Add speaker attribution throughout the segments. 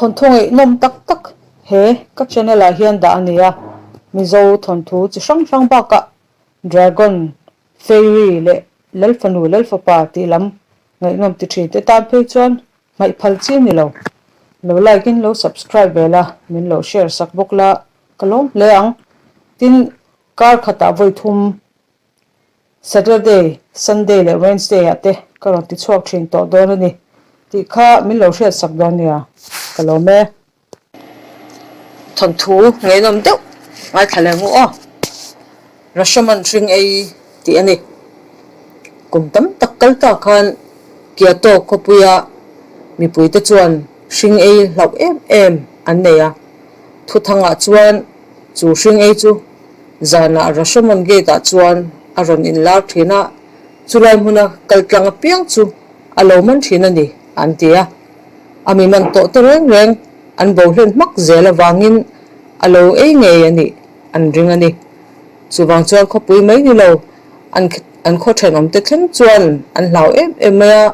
Speaker 1: Thawnthu ngaihnawm tak tak he ka channel ah hian dah a ni a, Mizo thawnthu chi hrang hrang bakah Dragon, Fairy leh Lalfanu Lalfapa tih lam ngaihnawm ti thin te tan phei chuan hmaih phal chi a ni lo. Lo like in lo subscribe ve la, min lo share sak bawk la ka lawm hle ang. Tin, kar khatah vawi thum Saturday, Sunday leh Wednesday ah te ka rawn ti chhuak thin tawh dawn a ni tih kha min lo hriat sak dawn nia, ka lawm e. Thawnthu ngeihnawm deuh ngaithla leh ngu aw. Rashomon hring ei tih a ni. Kum tam tak kal ta khan Kyoto khawpuia mipuite chuan hring ei hlauh em em an nei a. Thuthangah chuan chu hring ei chu zanah Rashomon Gate ah chuan a rawn inlar thin a, chulai hmuna kaltlang apiang chu a lo man thin a ni an ti a. A mi man tawh te reng reng an bo hlen hmak zel avangin a lo ei ngei a nih an ring a ni. Chuvang chuan khawpui mai ni lo an an khaw thenawm te thleng chuan an hlau em em mai a,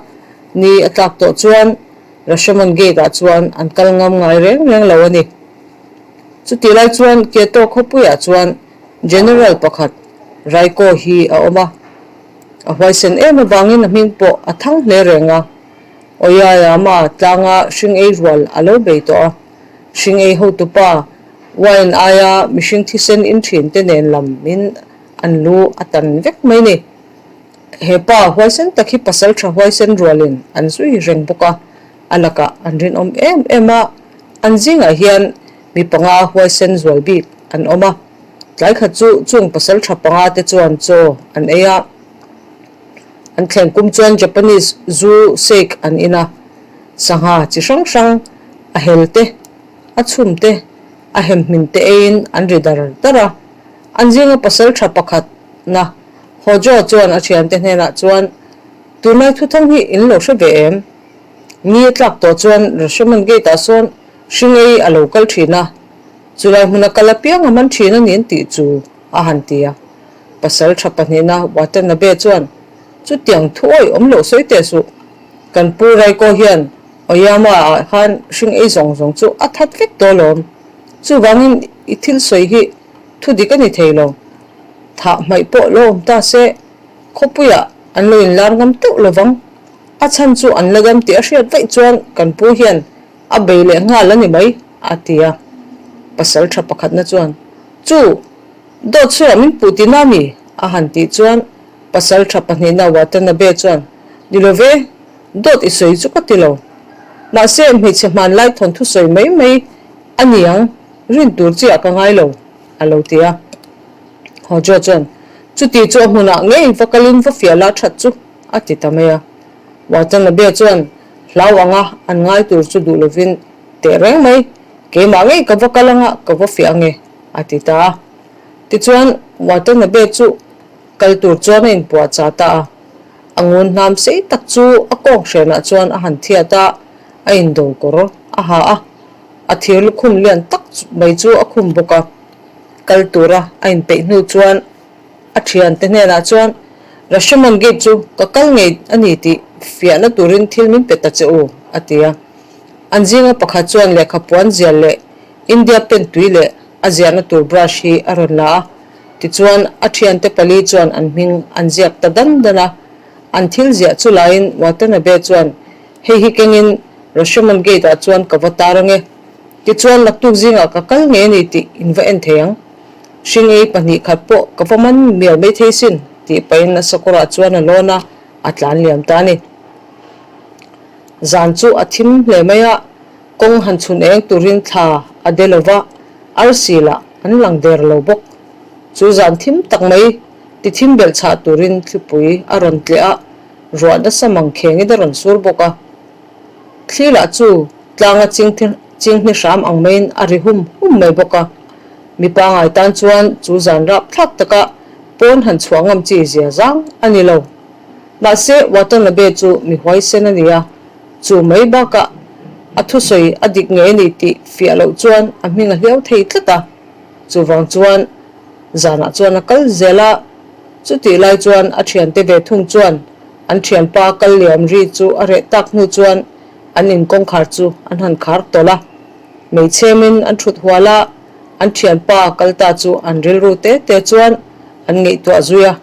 Speaker 1: ni a tlak tawh chuan Rashomon Gate ah chuan an kal ngam ngai reng reng lo a ni. Chutih lai chuan Kyoto khawpuiah chuan General pakhat Raiko hi a awm a, a huaisen em avangin a hming pawh a thang hle reng a. Oiaiama tlanga hring ei rual a lo bei tawh a, hring ei hotupa wine aia mihring thisen in thin te nen lam in an lu a tan vek mai ni. He pa huaisen tak hi pasal tha huaisen rualin an zui reng bawk a, a lakah an rinawm em em a, an zingah hian mi panga huaisen zual bik an awm a, tlai khat chu chung pasal tha panga te chuan chaw an ei a. An thleng kum chuan Japanese zu sake an in a, sangha chi hrang hrang, a hel te, a chhum te, a hem hmin te eiin an ri dar dar a. An zinga pasal tha pakhat na Hojo chuan a thiante hnenah chuan, Tunlai thuthang hi in lo hre ve em? Ni a tlak tawh chuan Rashomon Gate ah sawn hring ei a lo kal thin a, chulai hmuna kal apiang a man thin a ni an tih chu a han ti a. Pasal tha pahnihna Watanabe chuan, Chutiang thu awih awm loh sawi teh suh. Kan pu Raiko hian Oyama ah khan hring ei zawng zawng chu a that vek tawh alawm. Chuvangin i thil sawi hi thu dik a ni thei lo. Thah hmaih pawh lo awm ta se, khawpuiah an lo inlar ngam teuh lovang. A chhan chu an la dam tih a hriat vaih chuan kan pu hian a bei leh nghal a ni mai, a ti a. Pasal tha pakhatna chuan, Chu! Dawt chhuah min puh tina mi? a han tih chuan pasal tha pahnihna Watanabe chuan, Ni lo ve, dawt i sawi chu ka ti lo. Mahse, hmeichhe hmanlai thawnthu sawi mai mai a ni ang, rin tur chiah ka ngai lo, a lo ti a. Hojo chuan, Chuti chu a hmunah ngei va kalin va fiah la that chu, a ti ta mai a. Watanabe chuan hlau anga an ngai tur chu duh lovin, Teh reng mai, keimah ngei ka va kal anga ka va fiah ange, a ti ta a. Tichuan, Watanabe chu kal tur chuan a inpuah chah ta a. A ngun hnam sei tak chu a kawng hrenah chuan a han thiat a, a indo kawr a ha a, a thir lukhum lian tak mai chu a khum bawk a. Kal tura a inpeih hnu chuan a thiante hnenah chuan, Rashomon Gate chu ka kal ngei a ni tih fiahna turin thil min pe ta che u, a ti a. An zinga pakhat chuan lehkha puan zial leh India pen tui leh a ziahna tur brush hi a rawn la a, tichuan a thiante pali chuan an hming an ziak ta dan dan a. An thil ziah chu laiin Watanabe chuan, Hei hi kengin Rashomon Gate ah chuan ka va tar ange. Tichuan naktuk zingah ka kal ngei a ni tih in va en thei ang. Hring ei pahnih khat pawh ka va man mial mai thei sin, tih pahin a sakawrah chuan a lawn a, a tlan liam ta a ni. Zan chu a thim hle mai a. Kawng han chhun eng turin thla a de lo va, arsi lah an lang der lo bawk. Chu zan thim tak mai ti thim belh chhah turin thlipui a rawn tleh a, ruah nasa mang khengin a rawn sur bawk a. Thli lah chu tlanga chinghni hram ang maiin a ri hum hum mai bawk a. Mi pangai tan chuan chu zan rap thlak taka pawn han chhuah ngam chi zia zang a ni lo. Mahse, Watanabe chu mi huaisen a ni a. Chu mai bakah a thusawi a dik ngei a ni tih fiah loh chuan a hming a hliau thei tlat a. Chuvang chuan zanah chuan a kal zel a, chutih lai chuan a thiante ve thung chuan an thianpa kal liam ri chu a reh tak hnu chuan an in kawngkhar chu an han khar tawlh a. Meichhemin an thut hual a, an thianpa kal ta chu an rilru te te chuan an ngaihtuah zui a,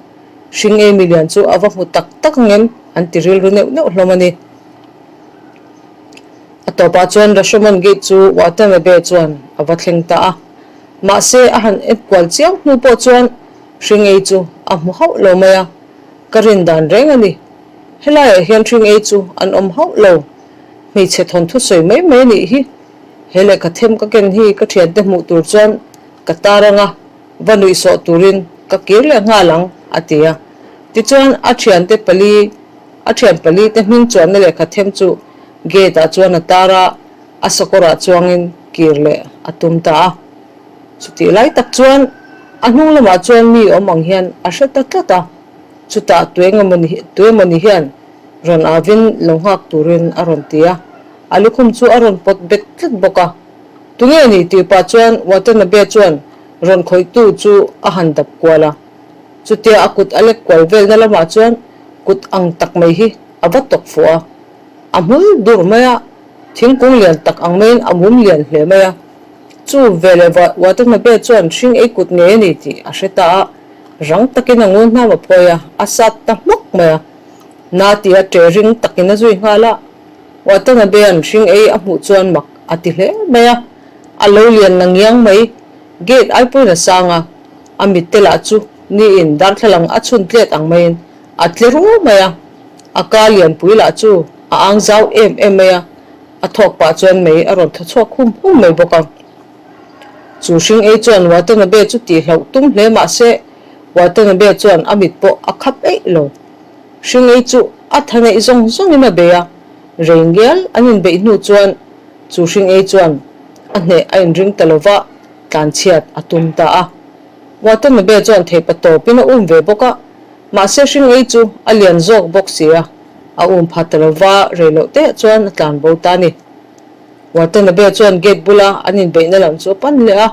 Speaker 1: hring ei milian chu a va hmu tak tak angem an ti rilru neuh neuh hlawm a ni. A tawpah chuan Rashomon Gate chu Watanabe chuan a va thleng ta a, mahse a han enkual chiang hnu pawh chuan hring ei chu a hmu hauh lo mai a, ka rin dan reng a ni. Helaiah hian hring ei chu an awm hauh lo. Hmeichhe thawnthu sawi mai mai a nih hi. He lehkha them ka ken hi ka thiante hmuh tur chuan ka tar ang a, va nuih sawh turin ka kir leh nghal ang, a ti a. Tichuan a thiante pali, a thian pali te hming chuanna lehkha them chu gate ah chuan a tar a, a sakawrah chuangin kir leh a tum ta a. Chutih lai tak chuan a hnung lamah chuan mi awm ang hian a hre ta tlat a, chutah tuemawni hian rawn avin lo nghak turin a rawn ti a, a lukhum chu a rawn pawt bet tlat bawk a. Tunge a nih tih pah chuan Watanabe chuan rawn khawihtu chu a han dap kual a. Chutia a kut a lek kual velna lamah chuan kut ang tak mai hi a va tawk fuh a, a hmul dur mai a, thingkung lian tak ang maiin a mum lian hle mai a. Chu veleh Watanabe chuan hring ei kut ngei a ni tih a hre ta a, rang takin a ngun hnam a phawi a, a sat ta hmawk mai a. Na tia ṭe ring takin a zui nghal a, Watanabe-a'n hring ei a hmuh chuan mak a ti hle mai a, a lo lian na ngiang mai, gate ai pawhin a sang a, a mitte lah chu niin darthlalang a chhun tlet ang maiin a tle ru mai a, a ka lianpui lah chu a ang zau em em mai a, a thawk pah chuan mei a rawn thaw chhuak hum hum mai bawk a. Chu hring ei chuan Watanabe chu tihhlauh tum hle mah se, Watanabe chuan a mit pawh a khap eih lo. Hringei chu a tha neih zawng zawngin a bei a, rei ngial an inbeih hnu chuan chu hringei chuan a hneh a inring ta lo va, tlanchhiat a tum ta a. Watanabe chuan theipa tawpin a um ve bawk a, mahse hringei chu a lian zawk bawk si a, a um pha ta lo va, rei loh teh chuan a tlan bo ta a ni. Watanabe chuan gate bula an inbeihna lam chu a pan leh a,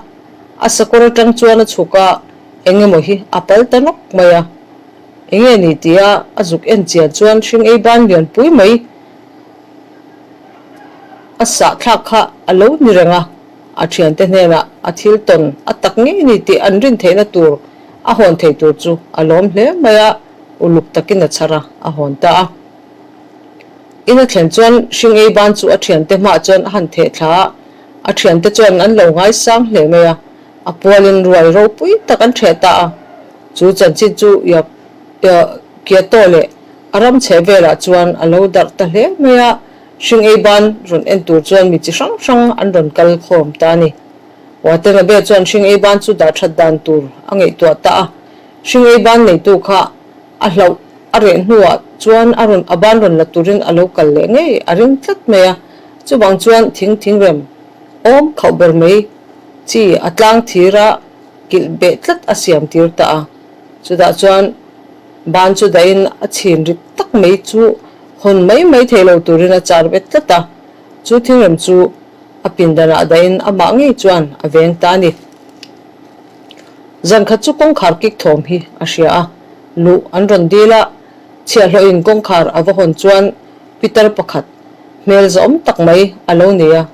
Speaker 1: a sakawr atang chuan a chhuk a, eng emaw hi a pal ta nawk mai a. Enge ni tia a zuk en chian chuan hring ei ban lian pui mai a sah thlak kha a lo ni reng a, a thiante hnenah a thil tawn a tak ngei ni tih an rin theihna tur a hawn thei tur chu a lawm hle mai a, uluk takin a chhar a, a hawn ta a. In a thlen chuan hring ei ban chu a thiante hmaah chuan a han theh thla a, a thiante chuan an lo ngaisang hle mai a, a pualin ruai ropui tak an theh ta a. Chu chanchin chu Kyoto leh a ram chheh velah chuan a lo darh ta hle mai a, hring ei ban rawn en tur chuan mi chi hrang hrang an rawn kal khawm ta a ni. Watanabe chuan hring ei ban chu dah that dan tur a ngaihtuah ta a, hring ei ban neitu kha a hlauh a reh hnuah chuan a rawn a ban rawn la turin a lo kal leh ngei a ring tlat mai a, chuvang chuan thing thingrem awm khauh ber mai chi a tlang thir a, kilh beh tlat a siam tir ta a, chutah chuan ban chu dahin a chhin rit tak mai chu hawn mai mai thei lo turin a char bet tlat a, chu thingrem chu a pindanah dahin amah ngei chuan a veng ta a ni. Zan khat chu kawngkhar kik thawm hi a hria a, luh an rawn dil a, chhiahhlawhin kawngkhar a va hawn chuan pitar pakhat hmel zawm tak mai a lo nei a,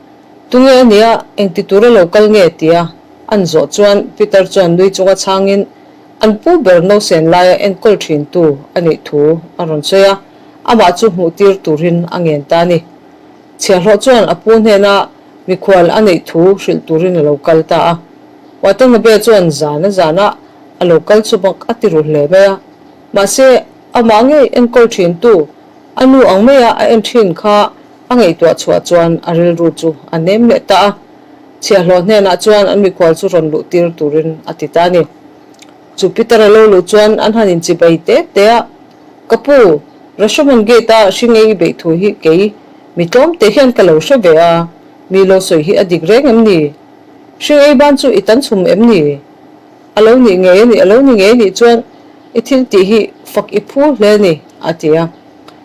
Speaker 1: Tunge a nia, engti tura lo kal nge? tia an zawh chuan Peter chuan nui chunga chhangin an pu ber nausen laia enkawl thintu a nih thu a rawn sawi a, amah chu hmuh tir turin a ngen ta a ni. Chhiahhlawh chuan a pu hnena mikhual a neih thu hrilh turin a lo kal ta a. Watanabe chuan zan a zana a lo kal chu mak a ti ru hle mai a, mahse amah ngei enkawl thintu a nu ang maia a en thin kha A ngaihtuah chhuah chuan a rilru chu a nem leh ta a, chhiahhlawh hnenah chuan an mikhual chu rawn luh tir turin a ti ta a ni. Chu Peter a lo luh chuan an han inchibai te te a, Ka pu, Rashomon Gate-a hringei i beih thu hi kei mi tlawm teh hian ka lo hre ve a, mi lo sawi hi a dik reng em ni? Hringei ban chu i tan chhum em ni? A lo nih ngei a nih, a lo ni ngei nih chuan i thil tih hi fak i phu hle a ni, a ti a.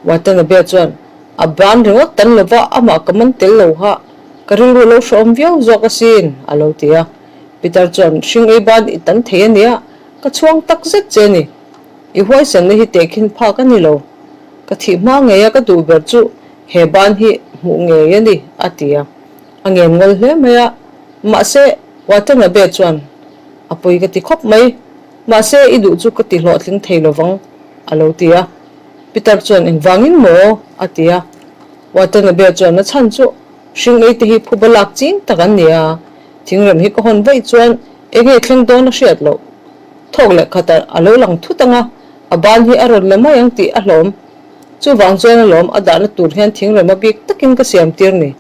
Speaker 1: Watanabe chuan, A ban ringawt tan lova amah ka man tel lo ha, ka rilru lo hrehawm viau zawk asin, a lo ti a. Peter chuan, Hring ei ban i tan thei a nia, ka chhuang tak zet che a ni. I huaisenna hi tehkhin phak a ni lo. Ka thih hma ngei a ka duh ber chu he ban hi hmuh ngei a ni, a ti a. A ngen ngawl hle mai a, mahse Watanabe chuan a pawi ka ti khawp mai, mahse i duh chu ka ti hlawhtling thei lovang a lo ti a. Peter chuan engvangin maw? a ti a. Watanabe chuan a chhan chu hring ei te hi phuba lak ching tak an ni a, thingrem hi ka hawn vaih chuan enge thleng dawn a hriat loh. Thawk leh khat a lo lang thut ang a, a ban hi a rawn la mai ang tih a hlawm. Chuvang chuan alawm a dahna tur hian thingrem a bik takin ka siam tir ni.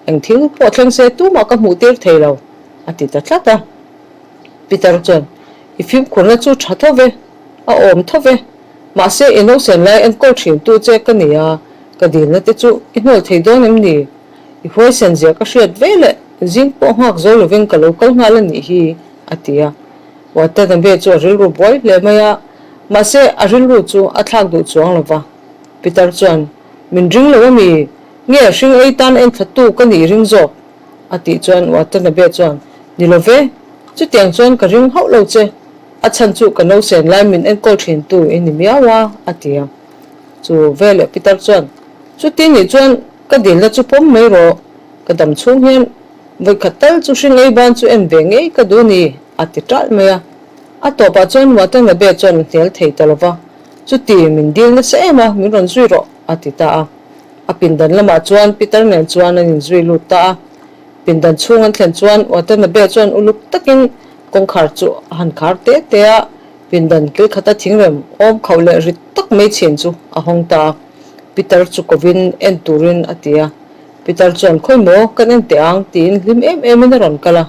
Speaker 1: Eng thil pawh thleng se tumah ka hmuh tir thei lo, a ti ta tlat a. Peter chuan, I fimkhurna chu tha tho ve, a awm tho ve. Mahse i nausen lai enkawl thin tu che ka ni a, ka dilna te chu i hnawl thei dawn em ni? I huaisen zia ka hriat ve leh zing pawh nghak zo lovin ka lo kal nghal a nih hi, a ti a. Watanabe chu a rilru buai hle mai a, mahse a rilru chu a thlak duh chuang lo va. Peter chuan, Min ring lo a mi? Nge hring ei tan en thlatu ka nih ring zawk? a tih chuan Watanabe chuan, Ni lo ve, chutiang chuan ka ring hauh lo che, a chhan chu ka nausen lai min enkawl thin tu i ni miau a, a ti a. Chu veleh Peter chuan, Chuti nih chuan ka dilna chu pawm mai rawh, ka dam chhung hian vawikhat tal chu hring ei ban chu en ve ngei ka duh ni, a ti ṭalh mai a. A tawpah chuan Watanabe chuan a hnial thei ta lo va, Chuti min dil nasa em a, min rawn zui rawh, a ti ta a. A pindan lamah chuan Peter nen chuan an inzui lut ta a. Pindan chhung an thlen chuan Watanabe chuan uluk takin kawngkhar chu a han khar te te a, pindan kil khata thingrem awm khauh leh rit tak mai chhin chu a hawng ta a. Peter chu kovin en turin a ti a. Peter chuan khawi maw kan en teh ang tiin hlim em emin a rawn kal a.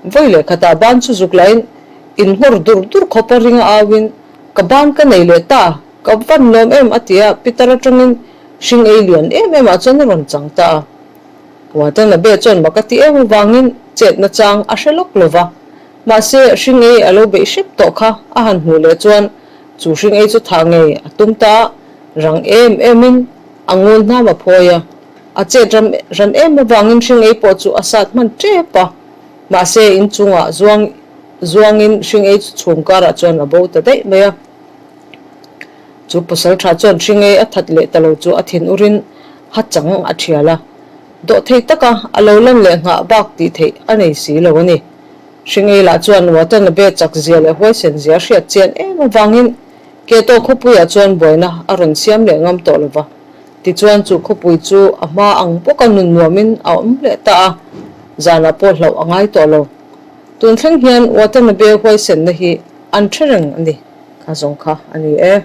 Speaker 1: Vawi leh khatah ban chu zuk lahin inngawr dur dur khawpa ringa auin ka ban ka nei leh ta. Ka van lawm em a ti a, Peter atangin hring ei lian em em ah chuan a rawn chang ta a. Watanabe chuan mak a ti em avangin chetna chang a hre lawk lo va. Mahse, hring ei a lo beih hrep tawh kha a han hmuh leh chuan chu hring ei chu thah ngei a tum ta a, rang em emin a ngul hnam a phawi a. A chet ram ran em avangin hring ei pawh chu a sat hman tep a. Mahse, inchungah zuang zuangin hring ei chu chhum karah chuan a bo ta daih mai a. Chu pasal tha chuan hringei a that leh ta lo chu a thin urin ha chang a thial a, dawhthei taka a lo lan leh nghah bak tih theih a nei si lo a ni. Hringei lah chuan Watanabe chak zia leh huaisen zia a hriat chian em avangin Kyoto khawpuiah chuan buaina a rawn siam leh ngam tawh lo va. Tichuan chu khawpui chu a hma ang bawka nun nuamin a awm leh ta a, zanah pawh hlauh a ngai tawh lo. Tun thleng hian Watanabe huaisenna hi an hre reng a ni. Kha zawng kha a ni e.